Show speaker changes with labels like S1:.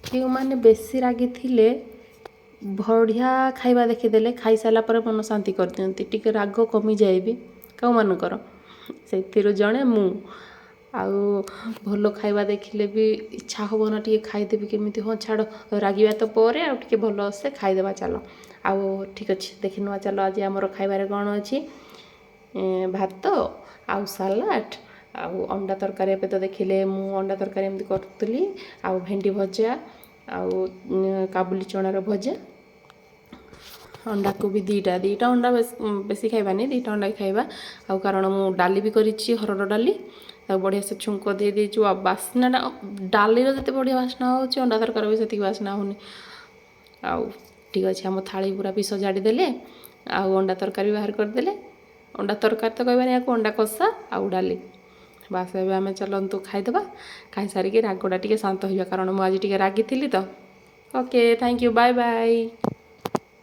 S1: ଯେଉଁମାନେ ବେଶୀ ରାଗିଥିଲେ, ବଢ଼ିଆ ଖାଇବା ଦେଖିଦେଲେ ଖାଇସାରିଲା ପରେ ମନ ଶାନ୍ତି କରିଦିଅନ୍ତି, ଟିକେ ରାଗ କମିଯାଏ ବି କେଉଁମାନଙ୍କର। ସେଥିରୁ ଜଣେ ମୁଁ। ଆଉ ଭଲ ଖାଇବା ଦେଖିଲେ ବି ଇଚ୍ଛା ହେବ ନା ଟିକେ ଖାଇଦେବି କେମିତି। ହଁ, ଛାଡ଼, ରାଗିବା ତ ପରେ, ଆଉ ଟିକେ ଭଲସେ ଖାଇଦେବା ଚାଲ। ଆଉ ଠିକ୍ ଅଛି, ଦେଖିନେବା ଚାଲ ଆଜି ଆମର ଖାଇବାରେ କ'ଣ ଅଛି। ଭାତ ଆଉ ସାଲାଡ଼ ଆଉ ଅଣ୍ଡା ତରକାରୀ। ଏବେ ତ ଦେଖିଲେ ମୁଁ ଅଣ୍ଡା ତରକାରୀ ଏମିତି କରୁଥିଲି। ଆଉ ଭେଣ୍ଡି ଭଜା ଆଉ କାବୁଲି ଚଣାର ଭଜା। ଅଣ୍ଡାକୁ ବି ଦୁଇଟା ଦୁଇଟା ଅଣ୍ଡା, ବେଶୀ ଖାଇବାନି, ଦୁଇଟା ଅଣ୍ଡା ଖାଇବା। ଆଉ କାରଣ ମୁଁ ଡାଲି ବି କରିଛି, ହରଡ଼ ଡାଲି। ତାକୁ ବଢ଼ିଆ ସେ ଛୁଙ୍କ ଦେଇ ଦେଇଛୁ। ଆଉ ବାସ୍ନାଟା ଡାଲିର ଯେତେ ବଢ଼ିଆ ବାସ୍ନା ହେଉଛି, ଅଣ୍ଡା ତରକାରୀ ବି ସେତିକି ବାସ୍ନା ହେଉନି। ଆଉ ଠିକ୍ ଅଛି, ଆମ ଥାଳି ପୁରା ବି ସଜାଡ଼ି ଦେଲେ ଆଉ ଅଣ୍ଡା ତରକାରୀ ବି ବାହାର କରିଦେଲେ। ଅଣ୍ଡା ତରକାରୀ ତ କହିବାନି ୟାକୁ, ଅଣ୍ଡା କଷା ଆଉ ଡାଲି। ବାସ୍, ଏବେ ଆମେ ଚାଲନ୍ତୁ ଖାଇଦେବା। ଖାଇସାରିକି ରାଗଟା ଟିକେ ଶାନ୍ତ ହେଇଯିବା, କାରଣ ମୁଁ ଆଜି ଟିକେ ରାଗିଥିଲି ତ। Okay, thank you, bye bye.